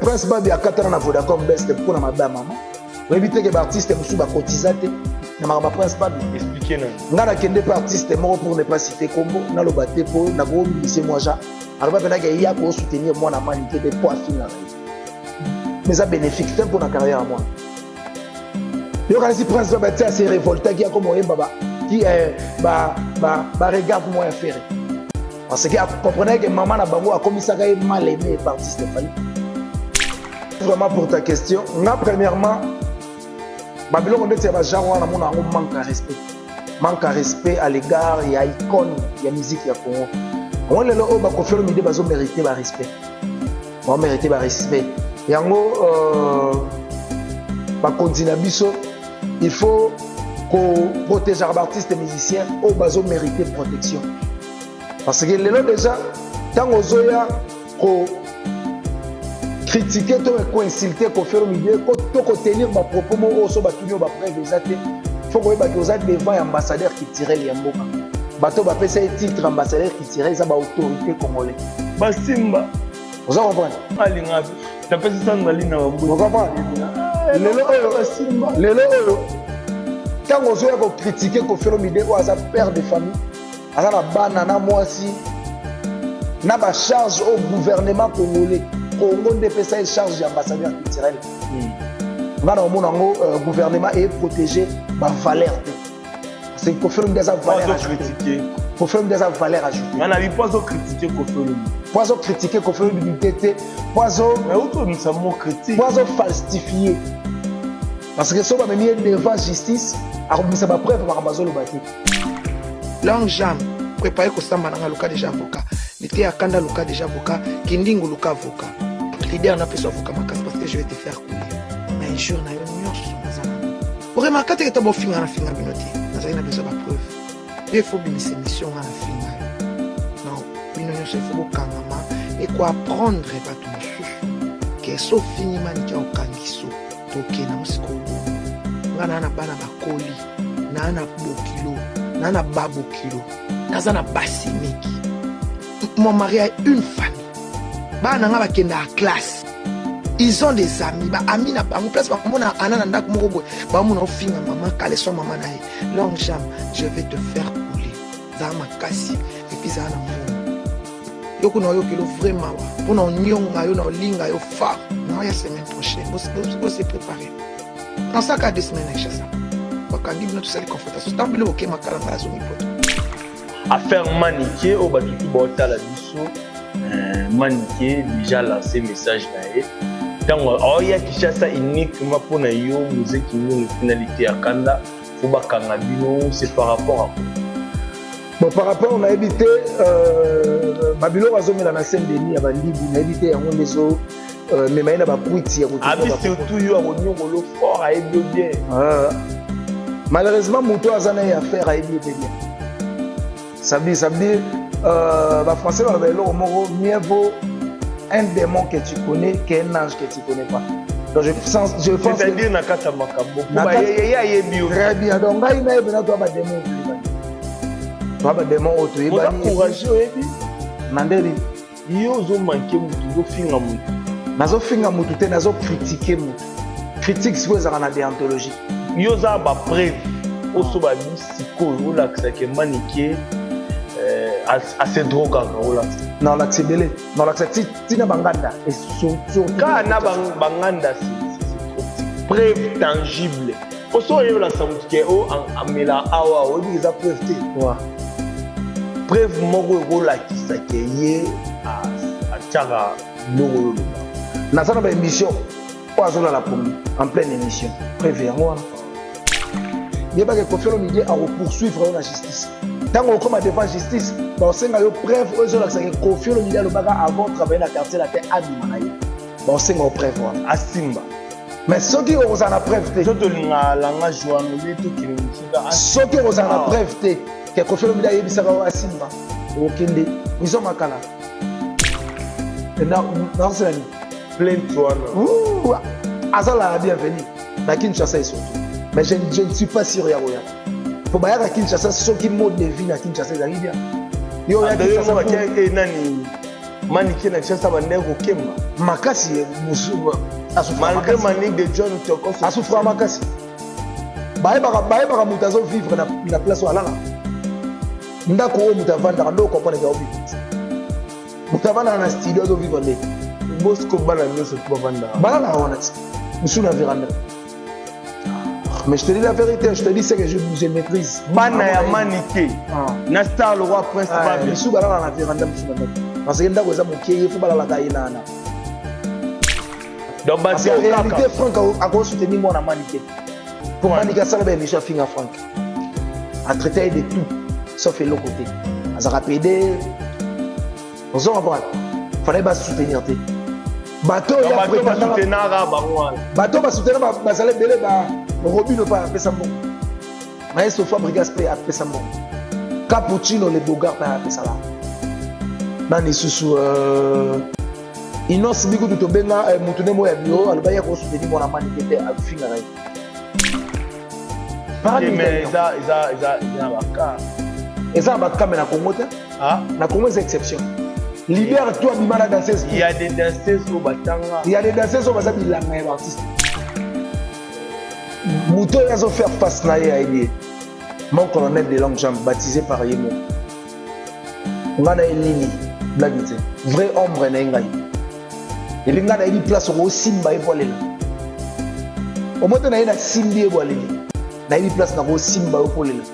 Prince Babi akatana na Vodacom Best mpo na mabe ya mama. Oyebi te ke baartiste mosusu bakotiza te na makambo ya Prince Babi. Explique nani. Nga nakende mpe artiste moko pour ne pas citer kombo, naloba te mpo nakomise mwa ja aloba mpenza ke ya kosoutenir mwana Manike te mpo afingaka ye, mais eza bénéfique te mpo na carrière ya mwana. Yokanisi Prince Babi atia se révoltaki, akoma oyemba ba ki ba ba ba regarde moi ya Ferre, parce que comprenait que maman na bango akomisaka ye mal aimé par artiste Fally. Vraiment, pour ta question, nga premièrement, babiloko ndeti ya bagenre wana, namona yango manque à respect, manque à respect à l'égard ya icône ya musique ya Congo. Yango lelo oyo baKoffi Olomide bazomérite barespect, bazomérite barespect yango. Bakonzi na biso, il faut koprotégeaka baartiste musicien oyo bazomérite protection, parce que lelo déjà ntango ozoya ko critiquer to koinsulte Koffi Olomide to kotenir bapropos moko oyo so batuni oyo bapreuve eza te, faut koyebaki oza devant ya ambassadeur culturel ya mboka. Bato bapesa ye titre ambassadeur culturel eza baautorité congolais. Basimba. Oza comprendre? Alinga napesi Sandra na bambo. Ocomprendre? Lelo oyo, lelo oyo ntango ozoya kocritiquer Koffi Olomide oyo aza père de famille, aza na bana na mwasi na bacharge oyo gouvernement congolais, Congo nde epesa ye charge ya ambassadeur culturel, nga na omona yango gouvernement eprotéger bavaleur te, parce que Koffi Olomide aza valeur ajoutée. Koffi Olomide aza valeur ajoutée. Nga na bi po azocritiquer Koffi Olomide. Po azocritiquer Koffi Olomide te, po azo Mais automisa mo critique. Po azofalsifier, parce que so bamemi ye devant justice, akobimisa bapreuve makambo azoloba te. Longue jambe, préparé kosamba nanga. Luka déjà avocat lite ya kanda, luka déjà avocat kindingu, luka avocat leader napesa avocat makasi, parce que je vais te faire couler bainjure na yo nyonso. Naza nango oremarka teke to bofinga na finga bino te. Nazali na besoin bapreuve yo. Ifo bimisa émission nga na finga yo. Non, bino nyonso ifo bokangama ekoapprendre bato mosusu ke so ofingi Maniki, okangi so tokende yango sikoyo bongo. Nga naa na bana bakoli, naa na bokilo, naa na babokilo, naza na basi mingi. Mon mari a une famille, bana na nga bakendaka classe, ils ont des amis, baami na bango place bakomona ana na ndako moko boye, baomona ofinga mama kaleso, mama na ye. Longue jambe, je vais te faire couler. Zala makasi et puis zala na mbongo. Yo kuna oyokelo vrai mawa mpona onyonga yo na olinga yo fort. Naoya semaine prochaine, bose préparer. Nasaka 2 semaines na Kinshasa, bakangi bino, tosali confrontation. Ntango bino bokema kala, ngai azongi poto. Affaire Manike oyo bato tu baotala biso, Manike déjà lancé message na ye ntango aoya Kinshasa uniquement mpona yo mozeki mingi finalité ya kanda fo bakanga bino. C'est par rapport à quoi? Bon, par rapport, nayebi te. Babiloko azomela na Saint Denis ya bandibu, nayebi te yango nde ezo mema ye na bakwiti ya Abi surtout yo akonyongolo fort, ayebi yo bien. Malheureusement, moto aza na ye affaire ayebi ye mpe bien. Ça veut dire bafrançais baloba eloko moko: mieux vaut un démon que tu connais qu'un ange que tu connais pas. Donc je pense C'est-à-dire na kati ya makambo ye ayebi yo. Très bien. Donc ngai nayebi na toa badémon, toyebani, toa badémon oyo toyebani. Courage, oyebi. Na ndeni? Yo ozomanke motu, ozofinga motu. Nazofinga motu te, nazocritiquer motu. Critique sikoyo ezalaka na déontologie. Yo oza na bapreuve oso babi sikoyo olakisaka Manike ase drogaka, olakisa? Na olakisa ebele, na olakisa ntina banganda. Kaka na banganda, preuve tangible oso oye olakisa motu ke o amela awa, oyebi eza preuve te. Preuve moko ekolakisa ke ye atiaka biloko oyo oloba. Naza na baémission oyo azolala pongi en pleine émission. Preuve yango wana. Yebaka Koffi Olomide akopoursuivre yo na justice. Ntango okóma devant justice, baosenga yo preuve oyo ezolakisaka Koffi Olomide alobaka avant travailler na Quartier Latin, abima na ye. Baosenga yo preuve wana. Asimba. Mais soki okozala na preuve te So tolinga langage wana olie, tokende mosika. Soki okozala na preuve te ke Koffi Olomide ayebisaka oyo asimba, okende prison Makala. Nakosela nini? Plainte wana. Azala la bienvenue na Kinshasa et surtout, mais je ne suis pas sûr ya koya po bayaka Kinshasa soki mode de vie na Kinshasa ezali bien. Yo oya Kinshasa Nani? Manike na Kinshasa bandeko kokemba makasi. Malgré Manique de John Tokos. Asouffra makasi. Bayebaka moto azovivre na place oyo alala, ndako oyo moto avandaka nde ocomprendre ke aovivre. Moto avandaka na studio azovivre nde. Bosco, bana nyonso to bavandaka. Balalaka wana ti mosusu na véranda. Mais je te dis la vérité, je te dis ce que je maîtrise. Bana ya Manike na Star le Roi Prince Babia. Misusu balala na véranda, mosusu na ndako, parce que ndako eza moke, ye fo balalaka ye nana. Donc parce que en réalité, Frank akosoutenir mwana Manike po Manike asala baémission, afinga Frank, atraité ye de tout sauf eloko te, azalaka pede. Ozo comprendre, fallait basoutenir te bato. Oyo basoutenaka bango wana. Bato basoutenir bazala ebele. Ba Robino mpe apesa mbongo, Maestro Fabrigas mpe apesa mbongo, Capuccino le Bogar mpe apesaka. Nani lisusu? Inos Bikutu, tobenga motu nde moyo ya bureau, aloba ye akosoutenir mwana Manike te, afingaka ye. Mais eza na baka. Eza na bakame na Congo te. Na Congo eza exception. Leader to abima na danseuse. Il y a des danseuses oyo batanga. Il y a des danseuses oyo baza bilanga ya baartiste. Moto oyo azofaire face na ye, ayebi ye, mon colonel de longue jambe, baptisé par ye moko. Nga na ye nini, blague te, vrai ombre na ye ngai. Epi ngai nayebi place okosimba ye po alela. Omo te na ye, nasimbi ye bo aleli. Nayebi place nakosimba yo po olela.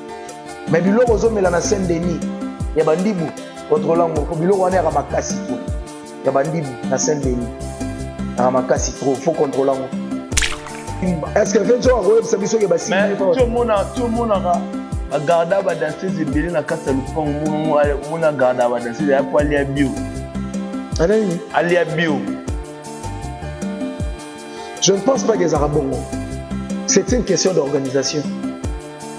Mais biloko ozomela na Saint Denis ya bandibu, contrôle yango, po biloko wana yaka makasi trop. Ya bandibu na Saint Denis yaka makasi trop, faut contrôle yango. Est ce que venso akoyebisa biso ke basimba ye? Tomonaka bagarda badanseuse ebele na kati ya lupango. Omona garda badanseuse aya po alia bio. Anani? Alia bio. Je ne pense pas que ezalaka bongo. C'est une question d'organisation.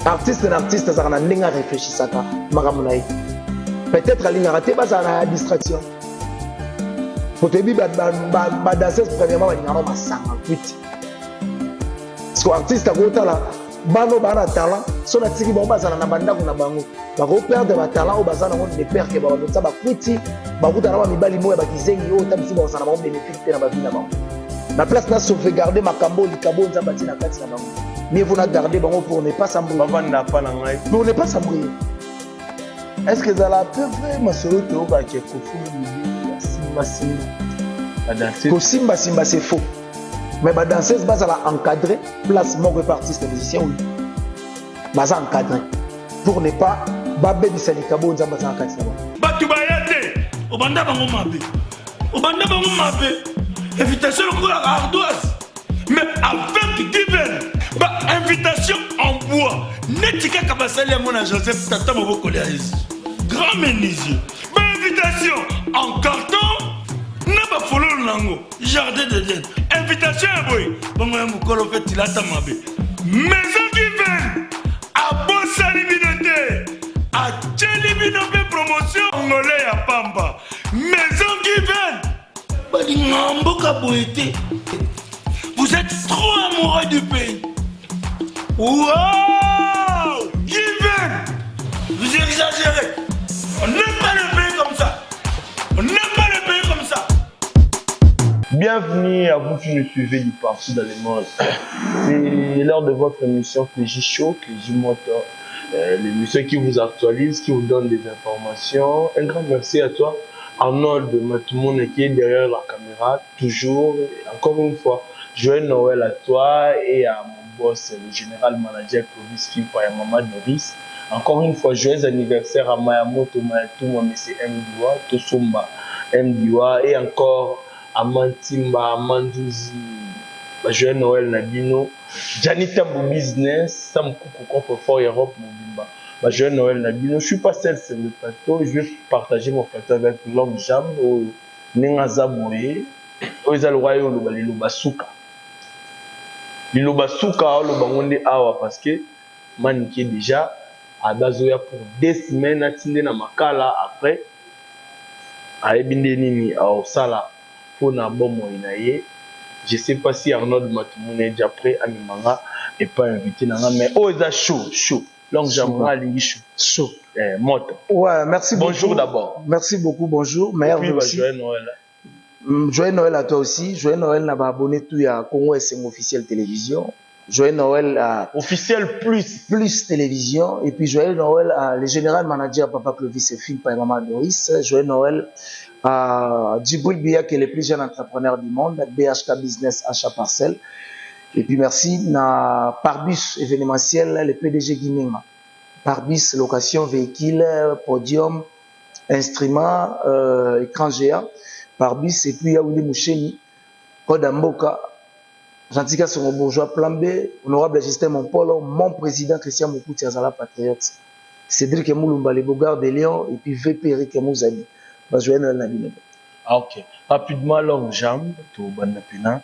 Artiste na artiste azalaka na ndenge arefléchisaka makambo na ye. Peut-être alingaka te bazala na distraction, po toyebi badanseuse, premièrement balingaka masanga kwiti. Parce que artiste akotala bano baa na talent, so natiki bango bazala na bandako na bango, bakoperdre batalent oyo baza nango, de peur ke babandotisa bakwiti, bakutana na bamibali moko ya bakizengi oyo ta biso, bakozala bango bénéfique te na bavie na bango. Na place na sauvegarde makambo oyo, likabo oyo Nzambe atie na kati na bango, mieux vaut na garder bango pour ne pas s'embrouiller. Bavanda pa na ngai. Pour ne pas s'embrouiller. Est ce que ezala peu vrai masolo toyokaki kofulu asimbasimba badanseuse? Kosimbasimba, c'est faux. Mais badanseuse bazala encadré place moko epa artiste musicien. Oui, baza encadré pour ne pas babebisa likabo oyo Nzambe aza na kati na bango. Bato baya te, obanda bango mabe, obanda bango mabe. Invitation lokola ardoise, mais avec Given, bainvitation en bois neti kaka basali yango na Joseph, tata mobokoli ya Yesu, grand menuisier. Bainvitation en carton na bafololo nango, jardin d'Eden. Invitation ya boye bongo ya mokolo mpe tilata mabe. Maison Given abosani bino te, atieli bino mpe promotion ngole ya pamba. Maison Given balinga mboka boye te. Vous êtes trop amoureux du pays. Wow, Given, vous exagérez. On n'aime pas le pays comme ça, on n'aime pas le pays comme ça. Bienvenue à vous qui nous suivez du partout dans le monde. C'est l'heure de votre émission Clégy Show, Clégy Motor, l'émission qui vous actualise, qui vous donne des informations. Un grand merci à toi, Arnold Matumoune, qui est derrière la caméra, toujours. Encore une fois, joyeux Noël à toi et à mon boss, le général manager Clovis Fimpa et Maman Doris. Encore une fois, joyeux anniversaire à Mayamoto Mayatuma, M. Mdiwa, Tosomba Mdiwa, et encore à Mantimba, Mandouzi, bah, joyeux Noël na bino. Gianni Tambo Business, Sam Koukou, Coffre-fort Europe Mobimba. Bah, joyeux Noël na bino. Je suis pas seul sur le plateau, je vais partager mon plateau avec Longue Jambe, oyo ndenge aza boye, oyo eza lokwa ye oloba liloba suka. Liloba suka oloba ngo nde awa, parce que Manike déjà abazoya pour 2 semaines, atinde na makala. Après ayebi nde nini aosala mpona bomoi na ye. Je sais pas si Arnold Matumuna est déjà prêt amemanga epa invité na nga, mais oyo eza chaud chaud. Longue Jambe, nga alingi chaud. Chaud. Moto. Ouais, merci Bonjour beaucoup. D'abord. Merci beaucoup, bonjour. Merci Puis, bah, aussi. Joyeux Noël. Joyeux Noël à toi aussi. Joyeux Noël na ba abonné tout ya Congo Esengo officiel télévision. Joyeux Noël à Officiel plus. Plus Télévision. Et puis joyeux Noël à le général manager Papa Clovis et Philippe et Maman Doris. Joyeux Noël à Djibril Bia qui est le plus jeune entrepreneur du monde, BHK Business Achat Parcelle. Et puis merci na Parbus événementiel, le PDG Guinéen. Parbus, location, véhicule, podium, instrument, écran géant. Parbus, et puis il y a Willy Moucheni, Code Mboka, Gentil son bourgeois plan B, honorable Justin Mompolo, mon président Christian Moukouti Azala Patriote, Cédric Moulumba, le Bogard de Lyon, et puis VP Eric Mouzali. Bah, joyeux Noël, Nabine. Ah, ok. Rapidement, longue jambe, tout bandapina.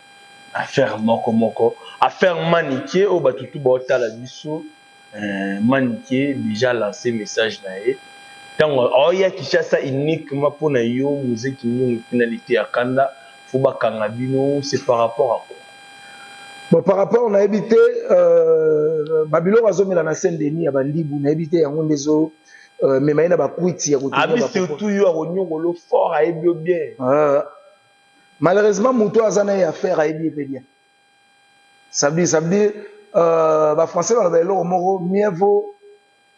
Affaire moko moko. Affaire Maniké, au batutu bota la biso. Maniké, déjà lancé message na ye. Tango, oh, ya Kinshasa uniquement pour na yo, musée qui nous finalité à Kanda, faut ba kanga bino, c'est par rapport à quoi? Bon, par rapport, on a évité, Babylone azomela na Saint-Denis, ya Bandibu, on a évité yango ndezo, mais maïna ba kwiti ya kotenir Abi ba surtout yo akonyoka lo fort ayebi yo bien. Malheureusement, moto aza na ye affaire ayebi ye pe bien. Ça veut dire, ba français baloba eloko moko, mieux vaut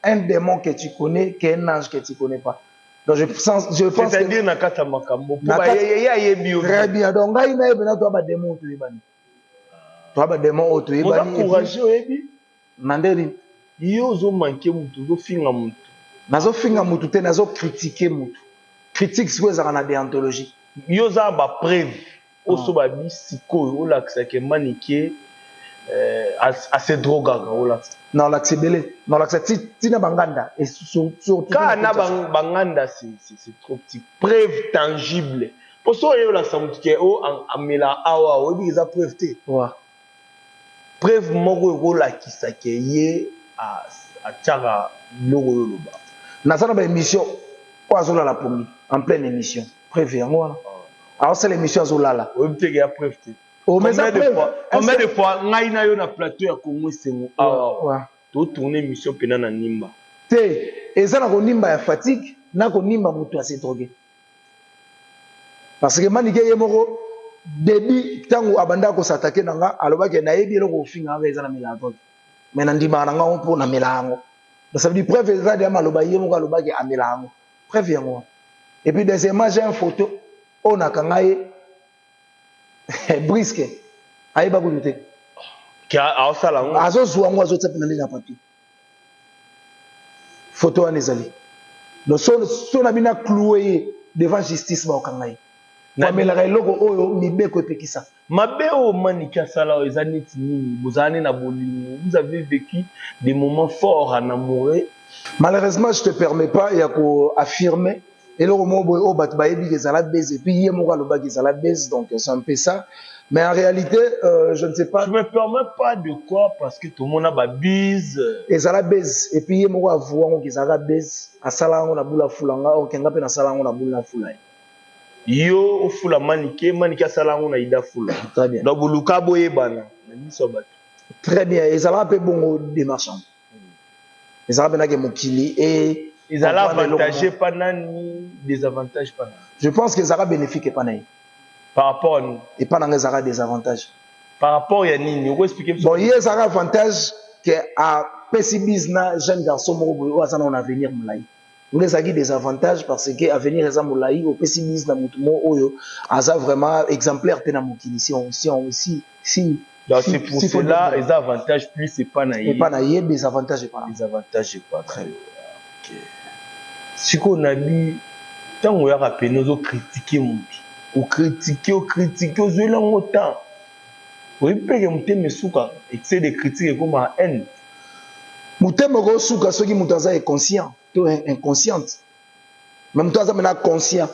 un démon que tu connais qu'un ange que tu connais pas. Donc je pense que C'est-à-dire na kati ya makambo, po Na ba kati ye, ye ayebi yo Très bien. bien. Donc ngai na ye pena toa ba démon toyebani. Toa ba démon oyo toyebani. Oza courageux oyebi? Na ndeni? Yo ozo manquer mutu, ozofinga mutu. Nazofinga mutu te, nazo critiquer mutu. Critique sikoyo ezalaka na déontologie. Yo oza ba preuve. Oso ba bi sikoyo olakisaka Maniké, ase drogaka olakisa. Na olakisa ebele. Na olakisa tina banganda. Et surtout Ka na na banganda, c'est trop petit. Preuve tangible. Po so oyo olakisa mutu ke o amela awa, oyebi eza preuve te. Preuve moko ekolakisa ke ye atiaka biloko oyo oloba. Naza na ba émission oyo azolala pongi en pleine émission. Preuve yango wana. Aosala émission azolala. Oyebi te ke ya preuve te. Oh, mais ça Combien de preuve. fois, Est-ce combien que de fois ngai na yo na plateau ya Congo Esengo awa totourne émission pena na nimba. Te, eza na konimba ya fatigue, na konimba moto ase drogué. Parce que Manike ye moko début ntango abanda kosatake na nga alobaki nayebi eloko kofinga nga eza na mela ya drogue. Mais na ndimaka na nga mpo na mela yango. Donc ça veut dire preuve eza deya maloba ye moko alobaki amela yango. Preuve yango wana. Et puis deuxièmement, j'ai une photo oyo nakanga ye brisque ayeba kutu te. Ke aosala yango. Azozwa yango azotia mpe na ndenge ya papier. Photo wana ezali. Donc so na bino acloué ye devant justice baokanga ye. Bamelaka eloko oyo mibeko epekisa. Mabe oyo Manike asala oyo eza neti nini? Bozala ne na bolingo. Vous avez vécu des moments forts en amoureux. Malheureusement, je te permets pas ya ko affirmer eloko moko boye oyo bato bayebi ke ezala base et puis ye moko alobaki ezala base, donc c'est un peu ça. Mais en réalité, je ne sais pas. Je me permets pas de quoi parce que tout le monde a ba bise. Ezala base et puis ye moko avoue yango ke ezalaka base, asala yango na bula fula nga okenga mpe nasala yango na bula fula ye. Yo ofula Manike, Manike asala yango na Ida Fula. Très bien. Donc boluka boyebana na miso ya bato. Très bien, ezalaka mpe bongo démarche yango. Ezalaka mpe nake mokili et Ezala comprendre eloko avantage moko. pa nani, désavantage pa nani? Je pense que ezalaka bénéfique epa na ye. Par rapport à nous. Epa na nga ezalaka désavantage. Par rapport ya nini? Oko expliquer biso. Bon, ye ezalaka avantage ke apesi bise na jeune garçon moko boye oyo aza na avenir molai. Nga ezalaki désavantage parce que avenir eza molai, opesi bise na motu moko oyo aza vraiment exemplaire te na mokili si on, si on, si si Donc si, c'est pour si faut cela dire. eza avantage plus epa na ye. Epa na ye, désavantage epa na Désavantage epa na ye. Ok. Sikoyo nabi ntango oyaka pene ozocritiquer motu, ocritiquer, ocritiquer, ozweli yango temps, oyebi mpeke motema esuka, excès de critique ekóma haine. Motema okosuka soki moto aza inconscient to inconsciente, mais moto aza mena conscient,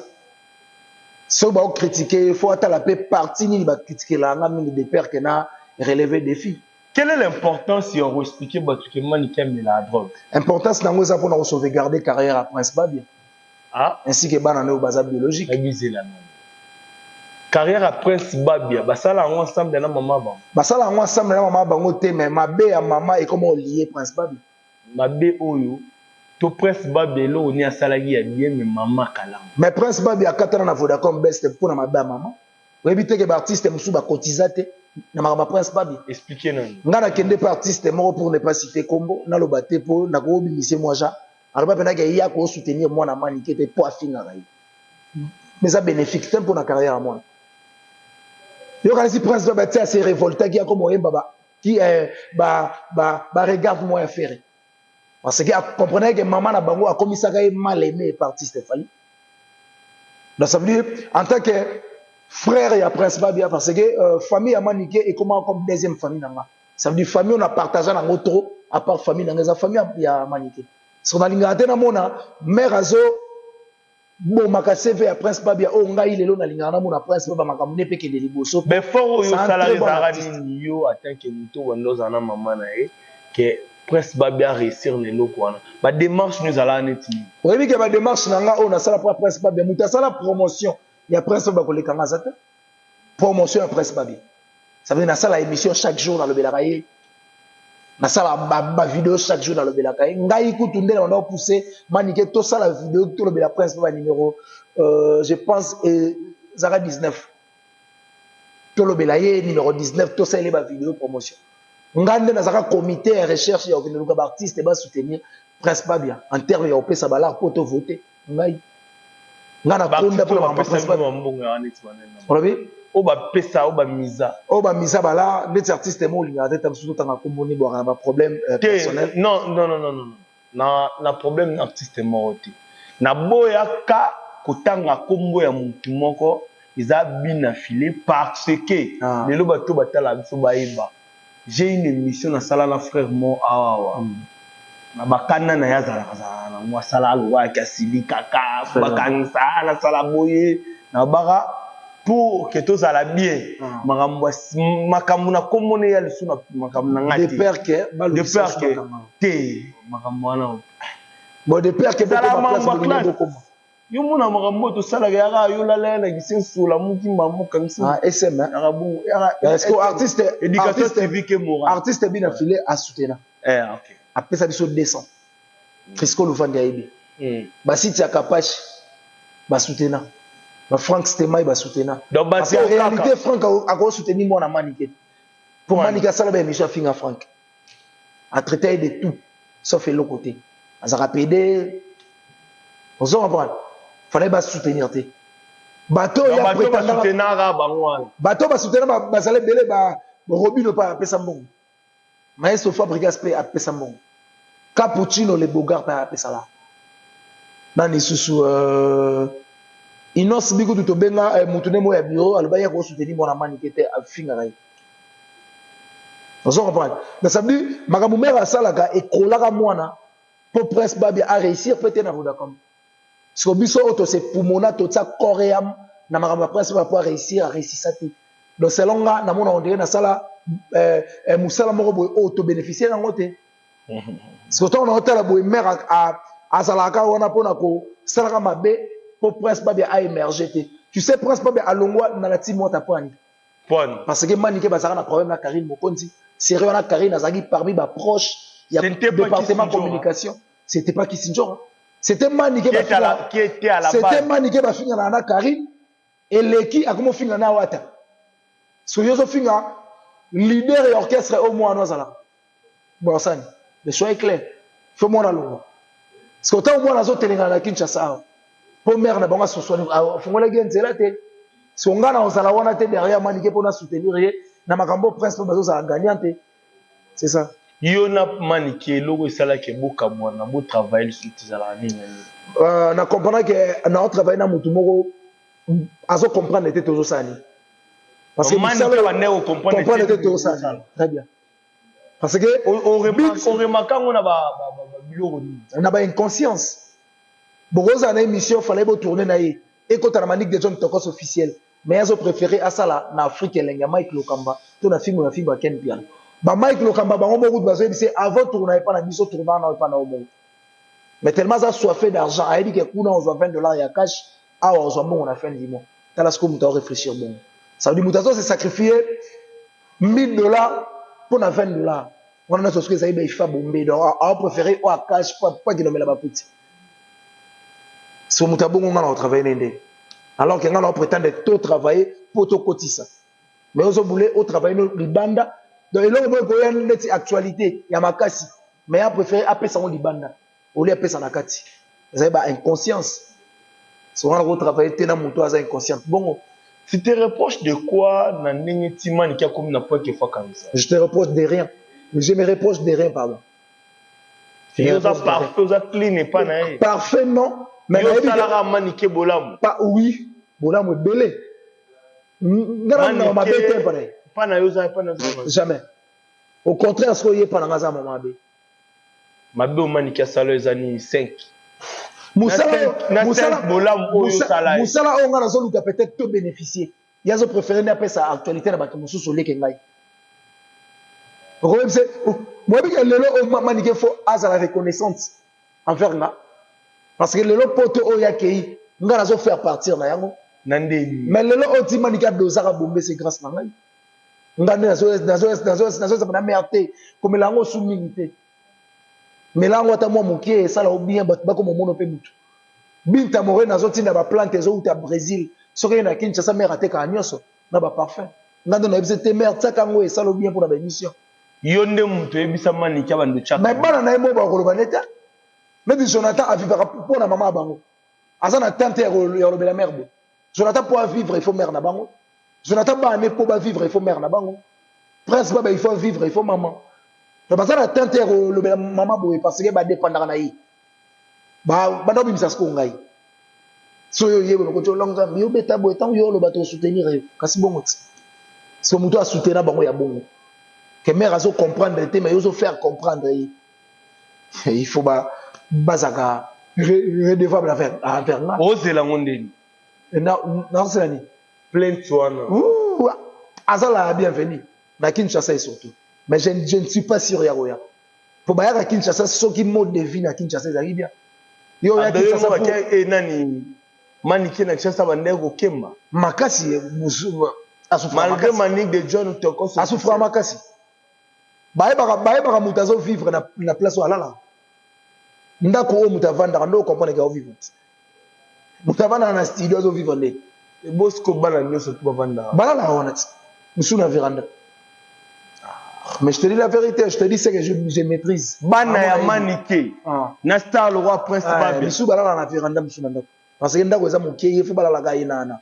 soki baocritiquer ye, faut atala mpe parti nini bacritiquelaka nga mingi de peur ke na relever défi. Quelle est l'importance ya koexpliquer bato ke Manike amela drogue? Importance nango eza mpona kosauvegarder carrière ya Prince Babia Ah, ainsi ke bana na oyo baza biologique. Nabizela nano carrière ya Prince Babia, basala yango ensemble na mama bango. Basala yango ensemble na mama bango te, mais mabe ya mama ekoma olie Prince Babia. Mabe oyo To Prince Babia eloko nini asalaki ya bien mais mama kalanga. Mais Prince Babia akatana na Vodacom Best pona mabe ya mama. Oyebi te ke ba artistes mosusu ba cotiza te na makambo ya Prince Babia. Expliquer nanu. Nga nakende pa artiste moko pour ne pas citer kombo, naloba te po nakobimise mwa ja. Aloba pena ke ye ako soutenir mwana Manike te po afingaka ye. Mais eza bénéfique te pona carrière ya mwana. Yo kanisi Prince Babia ti ase revoltaki akoma oyemba ba ki eh, ba ba ba regarde moi ya Ferre. Parce que a comprenait que maman na bango akomisaka ye mal aimé par artiste Fally. Donc ça veut dire en tant que frère ya Prince Babia parce que famille ya Manike ekoma comme deuxième famille nanga. Ça veut dire famille on a partagé nango trop à part famille nanga eza famille ya Manike. So nalingaka te namona mère azo bomaka CV ya Prince Babia oyo ngai lelo nalingaka namona Prince Babia makambo ne pe kende liboso. Mais fort oyo osalaka ezalaka nini yo en tant que moto wanda ozala na mama na ye ke Prince Babia réussir na eloko wana, ba démarche no ezalaka neti nini? Oyebi ke ba démarche na nga oyo nasala mpo Prince Babia, moto asala promotion ya Prince Babia koleka nga aza te. Promotion ya Prince Babia, ça veut dire nasala émission chaque jour nalobelaka ye, nasala ba vidéo chaque jour nalobelaka ye. Ngai kutu nde na banda kopousse Manike tosala vidéo tolobela Prince Babia numéro je pense ezalaka 19, tolobela ye numéro 19, tosaleli ba vidéo promotion. Ngai nde nazalaka comité ya recherche ya kokende luka ba artiste ba soutenir Prince Babia en terme ya kopesa balar po to voter. Ngai nga nakonda mpona makambo Prince Babia. Olobi oyo bapesa, oyo bamisa, oyo bamisa bala neti artiste mo olingaka te, ta mosusu totanga kombo ni bwaka na baproblème personnel. Non, non, non, non, non, na problème na artiste moko te. Naboyaka kotanga kombo ya motu moko, eza bina file, parce que lelo bato batala biso bayeba. J'ai une émission nasala na frère mo awawa na bakanda na ye, azalaka azalaka nango, asala alobaki asili kaka bakangisa, nasala boye nabaka pour que tozala bien. Makambo makambo na kombo ne ya lisu na makambo na ngai te, de peur que te makambo wana. Bon, de peur que ezala mambo ya classe. Yo mona makambo oyo tosalaka yaka, yo lala ya na kisensu, olamuki mbambo okangisi. SM. Yaka bongo. Est-ce que artiste éducation civique et morale. Artiste bina filet asutena. Eh, OK. Apesa biso 200. Crisco Luvandi ayebi. Basiti ya Kapashi basutena. Ba Frank Stemay basutena. Donc parce que réalité Frank ako soutenir mwana Manike. Pour Manike asala ba émission afinga Frank. A traité de tout sauf eloko te. Azaka PD. Ozo comprendre? Fallait ba soutenir te. Bato ya prétendant bango wana. Bato ba soutenir bazale belé ba Robino pa apesa mbongo. Maestro Fabregas pe apesa mbongo. Cappuccino le Bogart pe apesa la. Nani susu Inos bikutu tobenga mutu ne moya bureau aloba ya ko soutenir mwana Manike te afinga ye. Ozo comprendre? Mais ça veut dire makambo mère asalaka ekolaka mwana po Prince Babia a réussir peut-être na Vodacom. Parce que biso oyo tose pumona totsa corps et âme na makambo ya Prince Babia po a réussir, a réussir ça te. Donc selon nga namona on dirait nasala musala moko boye oyo to bénéficier nango te. Parce que ntango naotala boye mère azalaka wana mpona kosalaka mabe po Prince Babia a émerger te. Tu sais Prince Babia alongwa na la team wata po ani? Parce que Manike bazalaka na problème na Karine Mokonzi. Sérieux wana Karine azalaki parmi ba proche ya département communication. C'était pas Kisindjora. C'était Manike qui était à la base. C'était Manike bafinga na Karine eleki akomo finga na wata. So yozo finga leader et orchestre au moins no azala. Bon sani, le choix est clair. Faut mona longo. Parce que autant mona zo telenga na Kinshasa. Po mère na bango soswani fongola nzela te. So nga na ozala wana te derrière Manike pour na soutenir ye na makambo Prince po bazo zala gagnant te. C'est ça. Yo na Manike eloko esalaki bokamwana bo travailler lisusu ezalaka nini? Na comprendre que na travailler na mutu moko azo comprendre te tozosala nini. Parce que Manike bande comprendre te tozosala nini. Très bien. Parce que on remarque on a ba biloko nini. Na ba inconscience. Bokoza na émission fallait bo tourner na ye. Ekota na Manique de John Tokos officiel. Mais azo préféré asala na Afrique elenga Mike Lokamba to na film na film Ken Piano. Ba Mike Lokamba bango moko bazo yebise avant tourner pa na biso tourner na pa na omo. Mais tellement ça soifé d'argent, ayebi que kuna on 20 $ ya cash, awa ozwa mbongo na fin du mois. Tala ce que mutu a réfléchir bon. Ça veut dire mutu azo se sacrifier 1000 $ pour na 20 $. Wana nyonso soki ezali baifa bombe, donc aopréféré oyo akashe po akenomela baputi. So moto abongo, nga na otravaille ne ndenge, alors que nga na oprétendre to travailler mpo tokotisa, mais ozobule otravaille no libanda. Donc eloko boye koya neti actualité ya makasi, mais apréféré apesa yango libanda olie apesa na kati. Ezali ba inconscience. So wana kotravaille te na moto aza inconsciente bongo. Tu te reproches de quoi na ndenge ti Manike akomi na point kefa kanisa? Je te reproche de rien, je me reproche de rien, pardon. Yo oza parfait, oza clean epa na ye? Parfait, non, mais yo osalaka Manike bolamu? Pas, oui, bolamu ebele. Nga na mabe te epa na ye. Epa na yo oza, epa na yo? Jamais, au contraire. Soki oye epa na nga, aza mama mabe. Mabe omaniki asala eza nini? 5. Mosala bolamu oyo osala. Mosala oyo nga nazoluka peut-être to bénéficier, ye azopréféré nde apesa actualité na bato mosusu oleke ngai. Okoyebise moyebi ke lelo oyo Manike faut azala reconnaissante envers nga, parce que lelo poto oyo akei, nga nazofaire partir na yango. Na ndeni? Mais lelo oyo ti Manike adosaka bombe, c'est grâce na ngai. Nga nde nazozaba na mare te, komela yango osu mingi te, mela yango ata mwa moke, esala o bien. Bato bakoma omona mpe mutu Binta More, nazotinda baplante ezowuta Brésil. Soki ye na Kinshasa, mare atekaka nyonso na baparfum. Nga nde nayebisi te: mare, tiaka yango, esala o bien mpona baémission. Yo nde moto oyebisa Manike abando tiaka? Mais bana na ye mo bakoloba nete neti Jonathan avivaka mpo na mama ya bango, aza na temps te ya kolobela mare bo. Jonathan mpo avivre, il faut mare na bango. Jonathan, bana mpo bavivre, il faut mare na bango. Prince Baba, il faut vivre, il faut maman. Donc baza na temps te ya kolobela mama boye, parce que badépendaka na ye. Banda obimisa sikoyo ngai so oyo oyeba lokoti olonga nzambe, yo beta boye. Ntango yo oloba, tosoutenir yo, kasi bongo ti so moto asoutenir bango ya bongo ke mare azocomprendre te, mais yo ozofaire comprendre ye. Il faut bazaka redevable envers nga. Ozela yango ndeni? Nazosela nini? Plainte wana. Aza la bienvenue na Kinshasa et surtout, mais je ne suis pas sûr ya koya, po bayaka Kinshasa soki mode de vie na Kinshasa ezalaki bien. Yo oya Kinshasa nani, Manike na Kinshasa bandeki kokemba. Makasi. Malgré Manique de John Tokos. Asufra makasi. Bayebaka moto azovivre na place oyo alalaka, ndako oyo moto avandaka, nde ocomprendre ke aovivre. Moto avandaka na studio azovivre nde. Bosiko bana nyonso to bavandaka? Balalaka wana ti mosusu na véranda. Mais je te dis la vérité, je te dis ce que je maîtrise. Bana ya Manike na Star le Roi Prince Babia? Misusu balalaka na véranda, mosusu na ndako, parce que ndako eza moke. Ye faut balalaka ye nana,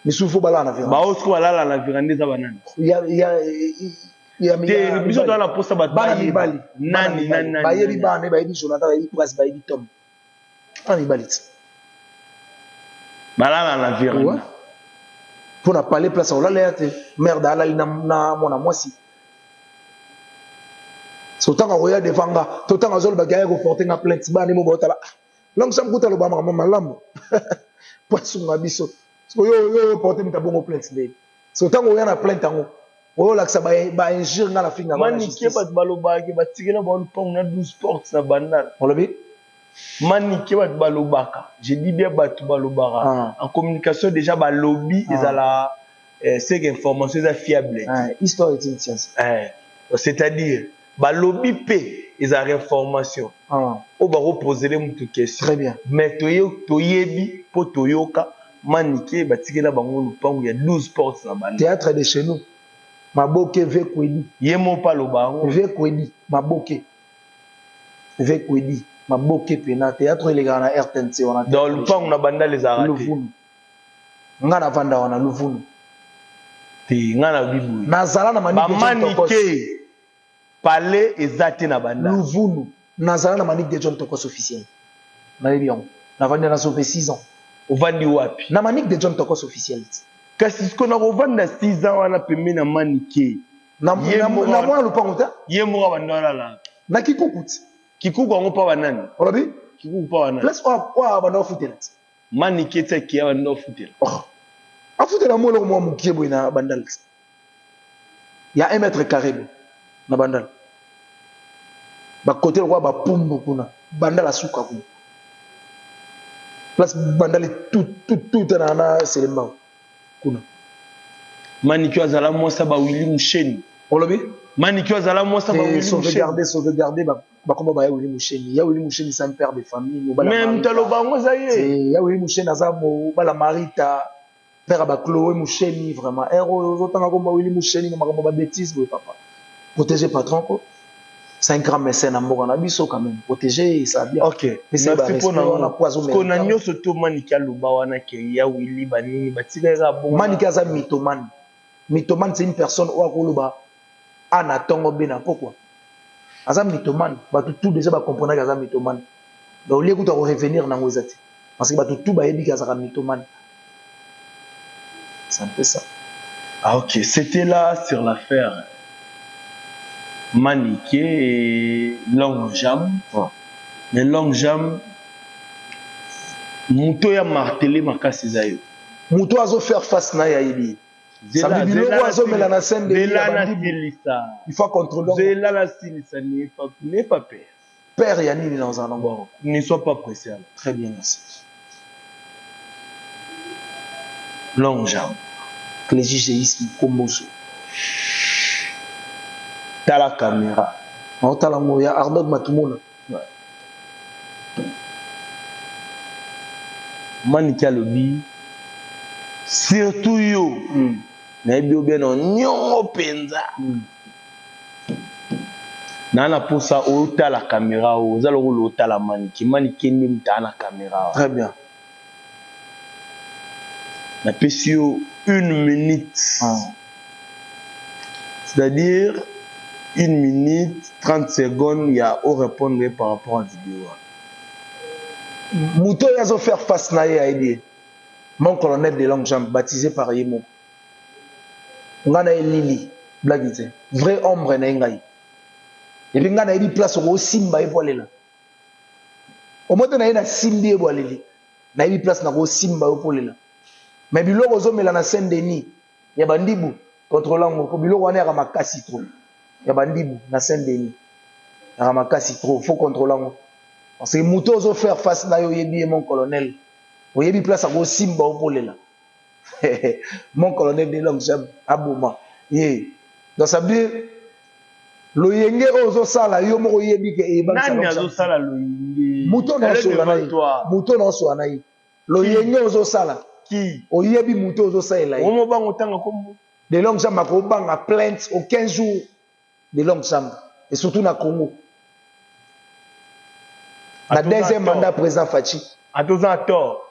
misusu faut balala na véranda. Baosiko balala na véranda eza banani? Biso toza na posa bato. Bana mibali. Nani, nani, nani? Bayebi bana, bayebi Jonathan, bayebi Prince, bayebi Tom. Bana mibali ti. Balala na véranda? Mpo na palais, place olala ya te. Merde, alali na mwana mwasi. So ntango akoya devant nga to ntango azolobaki aya koporte nga plainte, bana mo baotala langue sam kuta aloba makambo malamu po asunga biso. Oyo oyo porte moto abongo plainte ndeni? So ntango oya na plainte yango, oyo olakisa bainjure nga na finga. Manike, bato balobaka batikela bao lupango na 12 porte na Bandala. Olobi? Manike, bato balobaka, je dis bien bato balobaka. En communication déjà balobi ezala c'est que information eza fiable. Histoire est une science. C'est-à-dire balobi mpe ezalaka information oyo bakopozele mutu question. Très bien. Mais toyebi mpo toyoka Manike batikela bango lupango ya 12 portes na banda. Théâtre de chez nous, Maboke ve Kwedi. Ye mo mpe aloba yango. Ve Kwedi, Maboke ve Kwedi, Maboke pena théâtre elekaka na RTNC wana. Donc lupango na Bandala ezalaka te? Luvunu. Nga navanda wana Luvunu. Te, nga na biboye. Nazala na Bamanike, palais eza te na Bandala? Luvunu. Nazala na Manique de John Tokos officiel, nayebi yango. Navandi na sope 6 ans. Ovandi wapi? Na Manique de John Tokos officiel. Kasi siko na kovanda 6 ans wana pembeni na Manike? Na mwana lupango te. Ye moko abanda walala? Na Kikuku ti. Kikuku yango mpa banani? Olobi? Kikuku mpa banani? Place oyo abanda ofutela ti. Manike ti akeya, banda ofutela? Oh. Afutela mwa eloko mwa mokie boye na Bandal ti, ya 1 mètre carré boye na Bandal, bakote lokola bapumbu kuna. Bandal asuka kuna, place Bandal tout na Selembao kuna. Manike azala mwasi ya bawili Musheni? Olobi? Manike azala mwasa ba Willy Sauvegarder, sauvegarder bakoma ba ya Willy Musheni. Ya Willy Musheni, c'est un père de famille. Mais mutalo bango za ye. Ya Willy Musheni aza mobala Marita, père ba Chloé Musheni vraiment. Ero ozotanga komba Willy Musheni na makambo ba bêtise boye papa. Protéger patron ko. C'est un grand mécène na mboka na biso quand même. Protéger ça bien. OK. Merci pona wana poison. Ko na nyoso to Manike aloba wana ke ya Willy banini batika eza bon. Manike aza mythomane. Mythomane, c'est une personne oyo akoloba ana tongo bena pourquoi? Aza mythomane, bato tout déjà ba comprendre aza mythomane. Donc au lieu kuta ko revenir nango ezati. Parce que bato tout ba yebi aza mythomane. C'est un peu ça. Ah OK, c'était là sur l'affaire Manike et Longue Jambe. Ouais. Mais Longue Jambe muto ya martelé makasi zayo. Muto azo faire face na ya yebi. Ça veut dire biloko azomela na scène de il faut contrôler. Zela la silisa, n'aie pas peur. Père ya nini dans un endroit. Ne sois pas pressé alors. Très bien, merci. Longue jambe. Clégigéisme Komboso. T'as la caméra. T'as la moya Arnaud Matumona. Manike alobi surtout yo. Nayebi yo bien nyongo penza. Nana posa ota la caméra oza lokolo ota la Manike. Manike nde mutu na caméra. Très bien. Na pesi yo 1 minute. C'est-à-dire 1 minute 30 secondes ya o répondre par rapport à vidéo. Muto yazo faire face na ye aidé. Mon colonel de longue jambe baptisé par Yemo. Ngana Lili, blague te. Vrai ombre na ngai. Et puis ngana yebi place ko simba e polela. Au moins na na simbi e boleli. Na yebi place na ko simba e polela. Mais biloko zo mela na Saint-Denis, ya bandibu contrôlant ko biloko wana ya makasi trop. Ya bandibu na Saint-Denis. Ya makasi trop, faut contrôler ngo. Parce que muto zo faire face na yo yebi mon colonel. Oyebi place ko simba o polela. Mon colonel de longue jambe aboma. Yeah. Donc ça veut dire loyenge ozo sala yo moko yebi ke e ba nani azo sala loyenge. Muto na so na ye. Muto na so na ye. Loyenge ozo sala. Qui oyebi muto ozo sala ye. Omo bango tanga kombo. De longue jambe ko banga plainte au 15 jours de longue jambe et surtout na Congo. Na deuxième mandat président Fatshi. Atoza tort.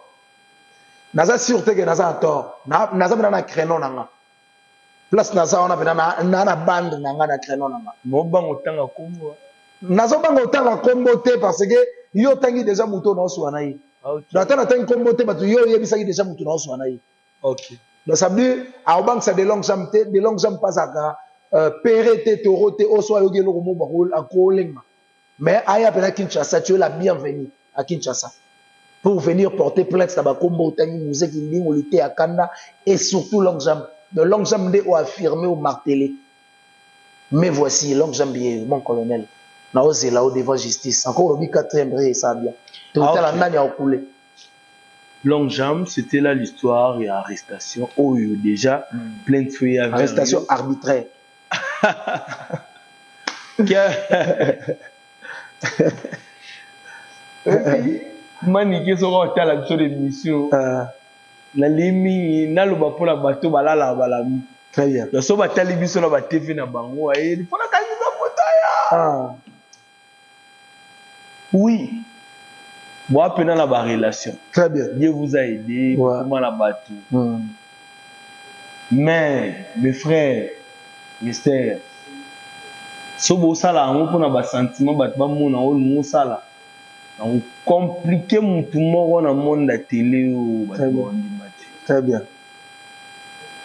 Naza sûreté que naza tort. Naza mena na créneau nanga. Place naza wana pena na na bande nanga na créneau nanga. Mo bango tanga kombo. Nazo bango tanga kombo te parce que yo tangi déjà muto na oswa na ye. OK. Donc tanga tangi kombo te bato yo yebisaki déjà muto na oswa na ye. OK. Donc ça veut dire a banque ça de longues jambes te, de longues jambes pas aka pere te toro te oswa yo gelo mo ba akolenga. Mais aya pena Kinshasa, tu es la bienvenue à Kinshasa. Pour venir porter plainte na bakombo otangi musée ki ndingo lité à Kanda et surtout longue jambe. De longue jambe nde o affirmé ou martelé. Mais voici longue jambe mon colonel. Na ozela au devant justice. Encore le 4e ré ça bien. Tout Ah, la ok. nani a coulé. Longue jambe, c'était là l'histoire et arrestation. Oh, déjà plainte fait Arrestation arbitraire. Manike soko otala biso l'émission. Nalimi naloba mpona bato balala balamu. Très bien. Donc so batali biso na ba TV na bango ayeli mpona kanisa moto ya. Ah. Oui. Boa pena na ba relation. Très bien. Dieu vous a aidé, Ouais. comment la bato. Mais mes frères, mes sœurs, so bosala yango mpona ba sentiment bato bamona oyo mosala. Donc compliqué mutu moko na monde ya télé oyo bato Très bien. bandima te. Très bien.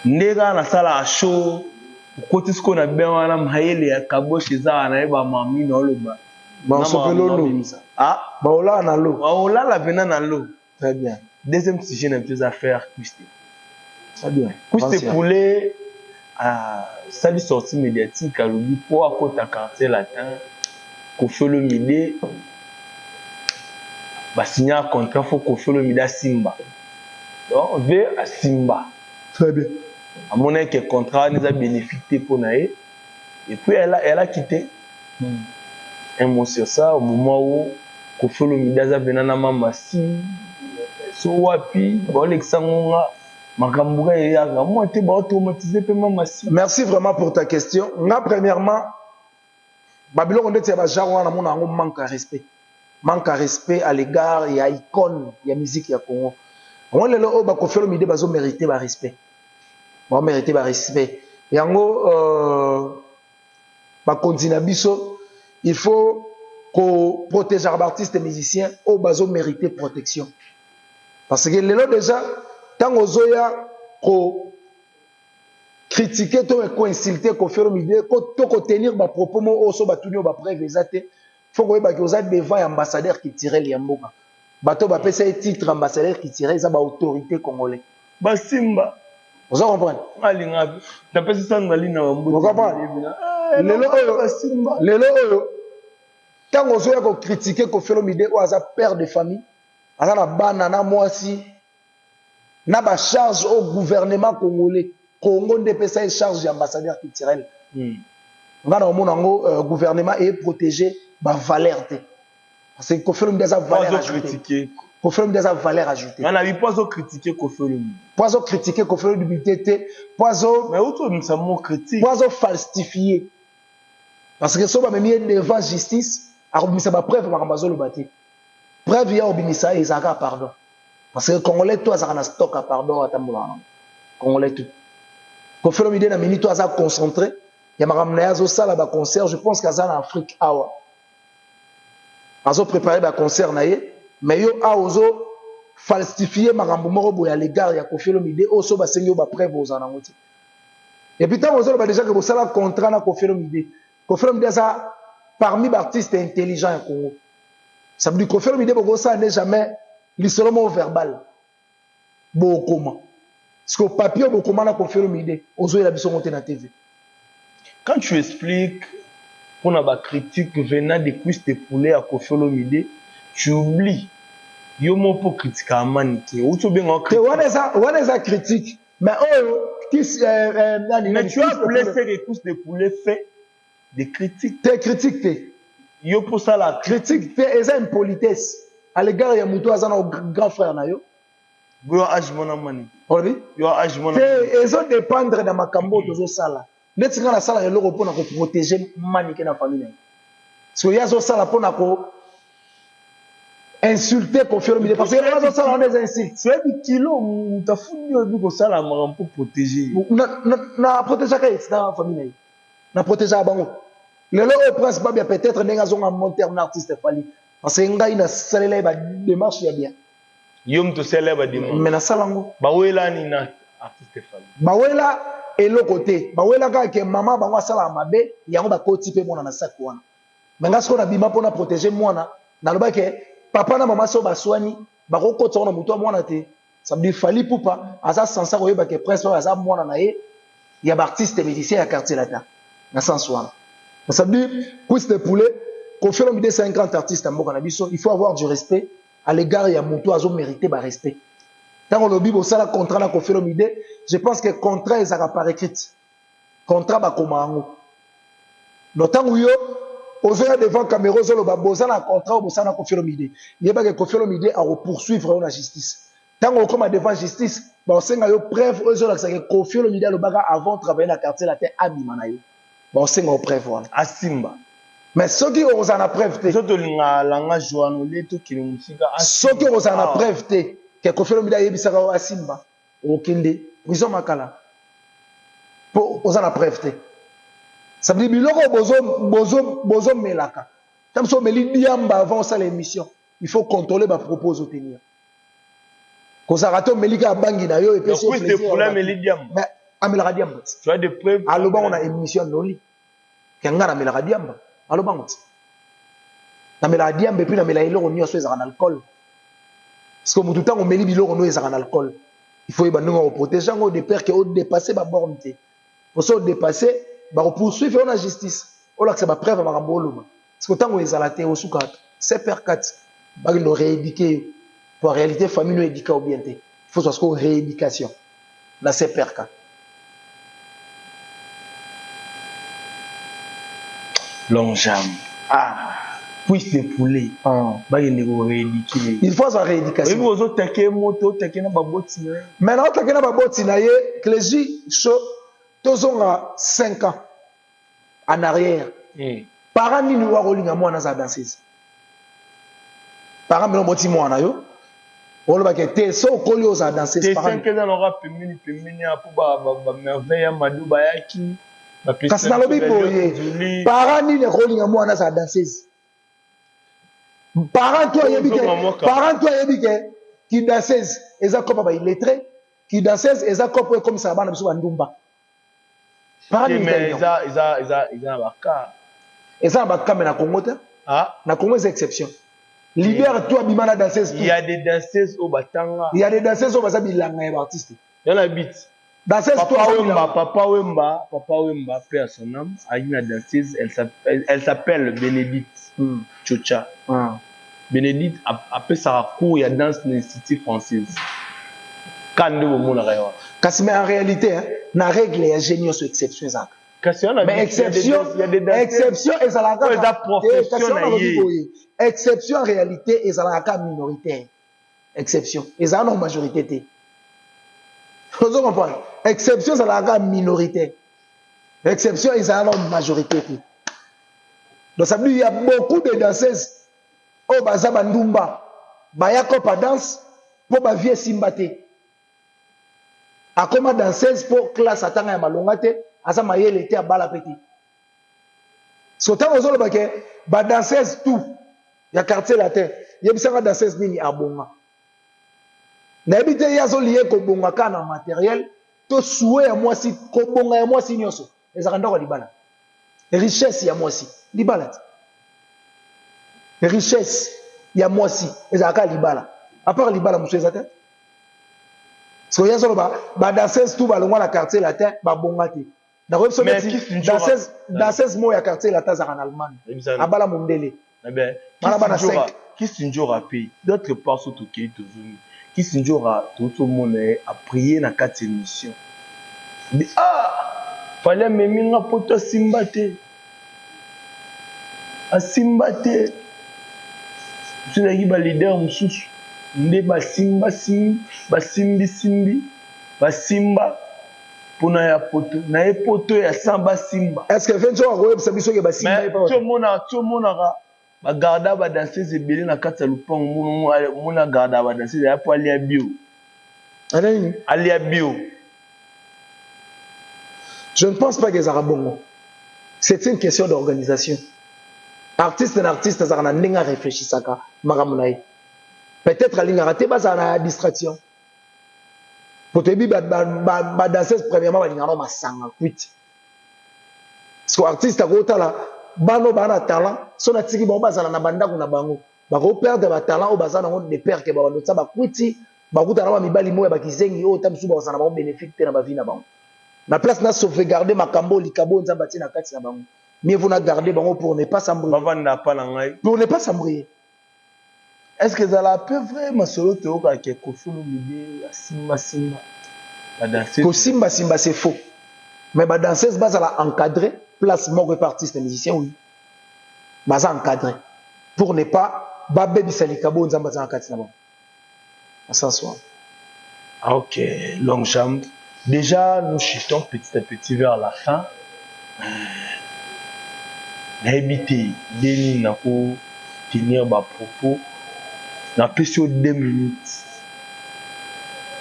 Nde kaka nasala show, okoti sikoyo na bien wana mayele ya kaboshe eza wana ye ba mami na oloba. Ba Na osopelo mama lo. bimisa. Ah, Ba olala na lo. ba olala pena na lo. Très bien. Deuxième sujet na biso eza affaire Cuiste. Très bien. Cuiste Ancien. Poulet a sali sortie médiatique alobi po akota quartier latin Koffi Olomide ba signer un contrat faut Koffi Olomide asimba. Donc ve asimba. Très bien. Amona que contrat wana eza bénéfique te mpo na ye. Et puis elle a quitté. Un mot sur ça, au moment où Koffi Olomide aza pena na mama si so wapi baolekisa ngonga makambo ka eyaka mwa te, baotraumatize mpe mama si. Merci vraiment pour ta question. Nga, premièrement, babiloko ndeti ya bagenre wana, namona yango manque à respect, manque à respect à l'égard ya icône ya musique ya Congo. Yango lelo oyo baKoffi Olomide bazomérite barespect, baomérite barespect. Yango bakonzi na biso, il faut koprotégeaka baartiste musicien oyo bazomérite protection, parce que lelo déjà, ntango ozoya ko critiquer to koinsulte Koffi Olomide to kotenir bapropos mo oyo so batuni oyo bapreuve eza te, faut koyebaki oza devant ya ambassadeur culturel ya mboka. Bato bapesa ye titre ambassadeur culturel eza baautorité congolais. Basimba. Oza comprendre? Alinga napesi Sandra na. Bambote. Lelo oyo, lelo oyo, ntango ozoya kocritiquer Koffi Olomide oyo aza père de famille, aza na bana na mwasi na bacharge oyo gouvernement congolais, Congo nde epesa ye charge ya ambassadeur culturel. Nga na omona yango, gouvernement eprotéger bavaleur te, parce que Koffi Olomide aza valeur ajoutée. Koffi Olomide aza valeur ajoutée. Nga na bi po azocritiquer Koffi Olomide. Po azocritiquer Koffi Olomide te, po azo Mais outi obimisa mo critique. Po azofalsifier, parce que so bamemi ye devant justice, akobimisa bapreuve. Makambo azoloba te, preuve ya obimisa ezalaka pardon, parce que Congolais to azalaka na stock ya pardon, atambolaka nango. Congolais tout, Koffi Olomide na minute aza concentré ya makambo na ye, azosala baconcert. Je pense qu'aza na Afrique awa, azoprépare baconcert na ye. Mais yo awa ozo falsifier makambo moko boye à l'égard ya Koffi Olomide oyo so basengi yo bapreuve, ozala nango te. Et puis ntango ozoloba déjà ke bosala contrat na Koffi Olomide, Koffi Olomide aza parmi baartiste intelligent ya Congo. Ça veut dire Koffi Olomide bokosala nde jamais lisolo moko verbal, bokoma, parce que papier bokoma na Koffi Olomide, ozoyela biso ngo te na TV. Quand tu expliques mpona bacritique venant de cuisse de poulet ya Koffi Olomide, tu oublies yo moko mpo critique amani te, outi obenga. Te, wana eza critique, mais oyo nani? Mais tu as appelé ce que cuisse de poulet fait des critiques. Te, critique te. Yo mposala. Critique te, eza impolitesse à l'égard ya moto aza na grand frère na yo. Yo age mona mani. Olobi? Yo age mona. Te, ezodépendre na makambo oyo tozosala. Neti nga nasalaka eloko mpona koprotéger Manike na famille na ye, parce que ye azosala mpona ko insulter Koffi Olomide, parce que azosala wana eza insulte. Soyebi kilo moto afundi, oyebi kosala makambo mpo protéger. Na protégeaka ye na famille na ye, na protégeaka bango. Lelo oyo Prince Babia, peut-être ndenge azonga monter na artiste Fally, parce que ngai nasalela ye badémarche ya bien. Yo moto osala ye badémarche? Mais nasala yango. Bawelani na artiste Fally? Bawela eloko te, bawela kaka ke mama bango asalaka mabe, yango bakoti mpe mwana na saki wana. Me nga sikoyo nabima mpona protéger mwana. Nalobaki papa na mama so baswani, bakokotisa ngo na motu ya mwana te. Ça veut dire Fally Ipupa aza sansa koyeba ke Prince oyo aza mwana na ye ya baartiste musicien ya Quartier Latin na sens wana. Ça veut dire cuisse de poulet, Koffi Olomide, c'est un grand artiste ya mboka na biso. Il faut avoir du respect à l'égard ya moto azomérite barespect. Ntango olobi bosala contrat na Koffi Olomide, je pense que contrat ezalaka par écrite, contrat bakoma yango. Donc ntango yo ozoya devant caméra, ozoloba boza na contrat oyo bosala na Koffi Olomide, yebake Koffi Olomide akopoursuivre yo na justice. Ntango okóma devant justice, baosenga yo preuve oyo ezolakisaka Koffi Olomide alobaka avant travailler na Quartier Latin, abima na yo, baosenga yo preuve wana. Asimba. Mais soki okozala na preuve te. So tolinga langage wana olie, tokende mosika. Soki okozala na preuve te ke Koffi Olomide ayebisaka yo asimba, okende prison Makala mpo oza na preuve te. Ça veut dire biloko bozomelaka, ntango so omeli diamba avant osala émission, il faut contrôler bapropos ozotenir. Kozalaka te omeli kaka bangi na yo. Epesi. Amelaka diamba. Alobango na émission noli ke nga namelaka diamba. Alobango ti namelaka diamba, et puis namela eloko nyonso ezalaka na alcool, parce que motu ntango omeli biloko no ezalaka na alcool, il faut yeba ndenge okoprotege yango de peur ke odépasse baborne te. Poso odépasse, bakopoursuivre yo na justice. Olakisa bapreuve ya makambo oloba, parce que ntango ezala te, osukaka cpr 4, bakende orééduquer yo. Po réalité famille no éduquer ou bien te, il faut soit siko rééducation na CPRK. Longue jambe. Ah, cuisse de poulet. Ah. Bakende ko rééduquer. Il faut azwa rééducation. Oyebi ozotake moto, otake na baboti na ye. Mais na otake na baboti na ye, Clégie Show, tozonga 5 ans en arrière. Parent nini oyo akolinga mwana aza danseuse? Parent bino boti mwana yo, olobaka te so okoli ozala danseuse. Te 5 eza na pembeni pembeni ya po ba merveille ya Mado bayaki. Kasi nalobi boye, parent nini akolinga mwana azala danseuse? Parent to ayebi ke, parent to ayebi ke ki danseuse eza kopa ba illettré, ki danseuse eza kopa ekomisaka bana biso bandumba. Parent nini? Eza eza eza eza na baka. Eza na baka, mais na Congo te. Ah. Na Congo eza exception. Leader to abima na danseuse. Il y a des danseuses oyo batanga. Il y a des danseuses oyo baza bilanga ya baartiste. Ya na beat. Danseuse. Papa Wemba, Papa Wemba, Papa Wemba, paix à son âme, a une danseuse, elle s'appelle Bénédicte Chocha. Bénédicte apesaka cours ya danse na Institut française. Ka nde bomonaka ye wana. Kasi mais en réalité, hein, na règle ya jeu nyonso, exception ezalaka. Kasi wana Mais exception, exception ezalaka eza profession na ye. Exception en réalité ezalaka minoritaire. Exception ezalaka na majorité te. Ozo comprendre? Exception ezalaka minoritaire, exception ezalaka na majorité te. Donc ça veut dire, il y a beaucoup de danseuses oyo baza bandumba, baya kopa danse mpo bavie esimba te. Akoma danseuse mpo classe atanga ya malonga te, aza mayele te, abala mpe te. So ntango ozoloba ke badanseuse tout ya Quartier Latin, yebisanga danseuse nini abonga? Nayebi te. Ye azolie kobonga kaka na matériel to sue ya mwasi. Kobonga ya mwasi nyonso ezalaka ndako ya libala. Richesse ya mwasi, libala te. Richesse ya mwasi ezalaka libala. À part libala, mosusu eza te. Soki ye azoloba badanseuse tout balongwa na Quartier Latin babonga te, nakoyebi so neti danseuse moko ya Quartier Latin azalaka na Allemagne, abala mondele, bana bana 5. Kisinjora mpe d'autre part, so tokei, tozongi, Kisinjora tozomona ye aprie na kati émission. Ah, Fally amemi nga poto, asimba te, asimba te. Mosusu ezalaki baleader mosusu nde basimba simbi, basimbisimbi, basimba mpona ya poto na ye, poto ya san basimba. Est ce que venzo akoyebisa biso ke basimba ye? Ti omonaka bagarda badanseuse ebele na kati ya lupango. Mona garda badanseuse aya mpo alia bio. Nini? Alia bio. Je ne pense pas que ezalaka bongo. C'est une question d'organisation. Artiste na artiste azalaka na ndenge arefléchisaka makambo na ye. Peut-être alingaka te bazala na distraction. Po toyebi badanseuse, premièrement balingaka no masanga kwiti. Parce que artiste akotala bano baa na talent, so natiki bango bazala na bandako na bango, bakoperdre batalent oyo baza nango, de peur ke babando tia bakwiti, bakutana na bamibali moko ya bakizengi oyo ta mosusu bakozala na bango bénéfique te na bavie na bango. Na place na sauvegarder makambo, likabo Nzambe atie na kati na bango, mieux vaut na garder bango pour ne pas s'embrouiller. Bavanda pa na ngai. Pour ne pas s'embrouiller. Est ce que ezala peu vrai masolo toyokaka Koffi Olomide asimbasimba badanseuse? Kosimbasimba, c'est faux. Mais badanseuse bazala encadré place moko epa artiste musicien, oui, baza encadré pour ne pas babebisa likabo Nzambe aza na kati na bango, na sens wana. Ah, ok, longue jambe. Déjà, nous chutons petit à petit vers la fin. Nayebi te nde nini nakotenir bapropos. Napesi yo 2 minutes.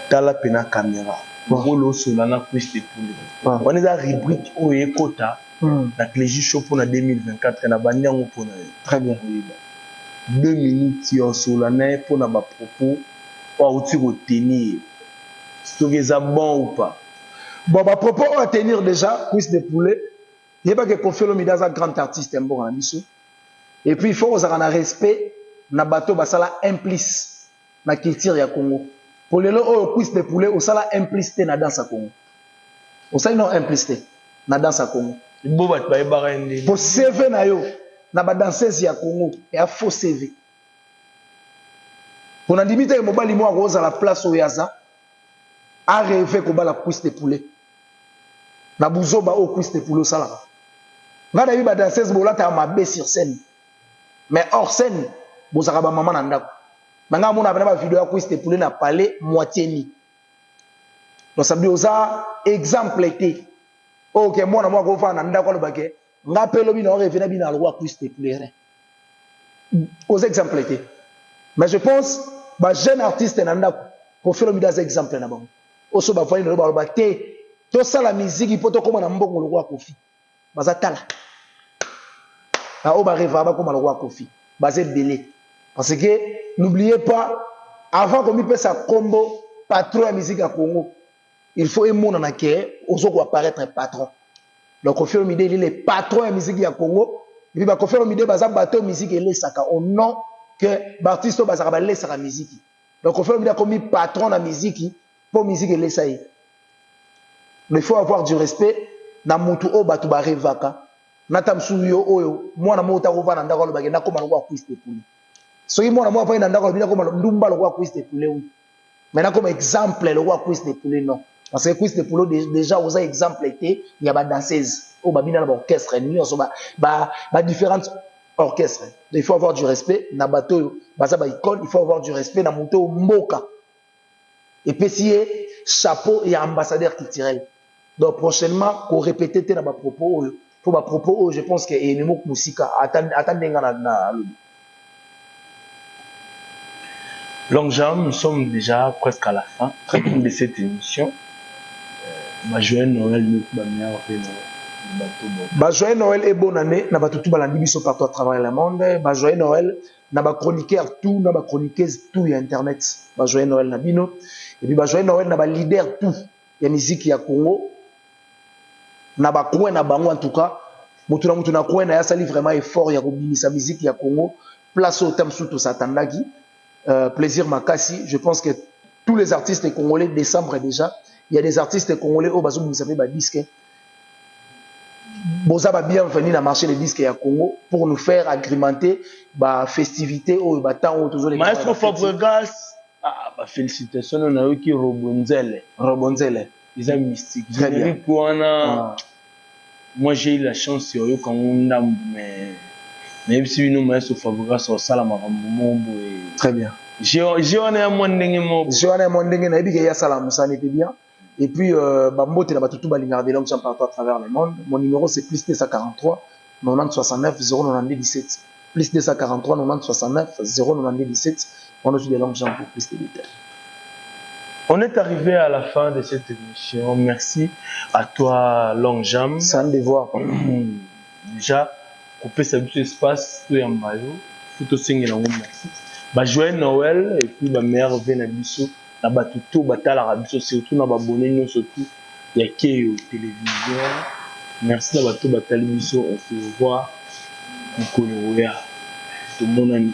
Tala mpena caméra, lokola osola na cuisse de poulet. Wana eza rubrique oyo ekota na Clégie Show mpona 2024. Na bandi yango mpona yo. Très bien. Oyeba 2 minutes ya osola na ye mpona bapropos oyo auti kotenir, soki eza bon ou pas. Bon, bapropos oyo atenir déjà, cuisse de poulet, yebaka Koffi Olomide aza grand artiste ya mboka na biso. Et puis il faut kozala na respect na bato basala un plus na culture ya Congo. Po lelo oyo, cuisse de poulet, osala un plus te na danse ya Congo. Osali no un plus te na danse ya Congo. Bo bato bayebaka ye ndeni? Po CV na yo na badanseuse ya Congo eya faux CV. Po nandimi te mobali moko akozala place oyo aza arêve kobala cuisse de poulet na buzoba oyo cuisse de poulet osalaka. Nga nayebi ba danseuse bolataka mabe sur scène, mais hors scène bozalaka ba mama na ndako. Mais nga mona bana ba vidéo ya Cuisse de poulet na palais moitié ni. Donc ça veut dire oza exemple te. Ok, mwana mwa ko fana na ndako aloba ke nga pe lobi na rêve na bina lokola Cuisse de poulet. Oza exemple te. Mais je pense ba jeune artiste na ndako Koffi Olomide aza exemple na bango. Oso ba vandi na baloba te tosala musique po tokoma na mbongo lokola Koffi. Baza tala. Na oyo ba rêvaka bakoma lokola Koffi. Baza ebele. Parce que n'oubliez pas, avant komipesa kombo patron ya musique ya Congo, il faut emonana ke ozo ko apparaître patron. Donc Koffi Olomide, il est le patron ya musique ya Congo. Et puis ba Koffi Olomide baza bato musique elesaka au nom que ba artiste oyo bazaka balesaka musique. Donc Koffi Olomide akomi patron na musique po musique elesa ye. Mais il faut avoir du respect na mutu oyo bato ba rêvaka. Nata mosusu yo oyo mwana moko tako vanda ndako alobaki nakoma lokola Cuisse de poulet. Soki mwana moko afandi na ndako alobi nakoma ndumba lokola Cuisse de poulet, oui. Mais nakoma exemple lokola Cuisse de poulet, non. Parce que Cuisse de poulet déjà oza exemple te ya ba danseuse oyo babina na ba orchestre nyonso, ba différentes orchestres. Donc il faut avoir du respect na bato oyo baza ba icône, il faut avoir du respect na moto oyo mboka epesi ye chapeau ya ambassadeur culturel. Donc prochainement ko répéter te na ba propos oyo. Faut ba propos oyo, je pense que ememo musika ata ndenga na lobi. Longue jambe, nous sommes déjà presque à la fin de cette émission. Bah, joyeux Noël, nous, bah, meilleur vœu Noël. Bah, joyeux Noël et bonne année. Na ba tout balandi biso partout à travers le monde. Bah, joyeux Noël, na ba chroniqueur tout, na ba chroniqueuse tout ya internet. Bah, joyeux Noël na bino. Et puis bah, joyeux Noël na ba leader tout ya musique ya Congo. Na ba coin na bango en tout cas. Mutu na mutu na coin na ya sali vraiment effort ya kobimisa musique ya Congo. Place au tam surtout satandaki. Plaisir makasi, je pense que tous les artistes congolais décembre déjà, il y a des artistes congolais au bazo vous savez ba disque. Boza ba bienvenue na marché des disques ya Congo pour nous faire agrémenter ba festivité au ba temps au toujours les Maestro Fabregas, ah ba félicitations na yoki Robonzele. Robonzele. Ils sont mystiques. Très bien. Générique wana, Ah. Moi j'ai eu la chance yo yoka ndambu mais même si nous maestro Fabregas au sala makambo mombo et Très bien. J'ai on est moi ndenge mo. J'ai on est moi ndenge na yebi ke ya sala musani pe bien. Et puis ba mbote na batutu ba lingaka de longue jambe partout à travers le monde. Mon numéro c'est plus 243 90 69 092 17. Plus 243 90 69 092 17. On a aussi des longues jambes pour plus de détails. On est arrivé à la fin de cette émission. Merci à toi, Longue Jambe. C'est un devoir. Déjà, couper sa petit espace, tout en maillot. Faut tout signer la merci. Bah, joyeux Noël et puis bah, meilleur vœu na biso, na batuto, batala rabiso, surtout na babonné nous surtout. Il y a Keyo télévision. Merci na bato batali biso. On se voit. Mokolo oya. Tout le monde.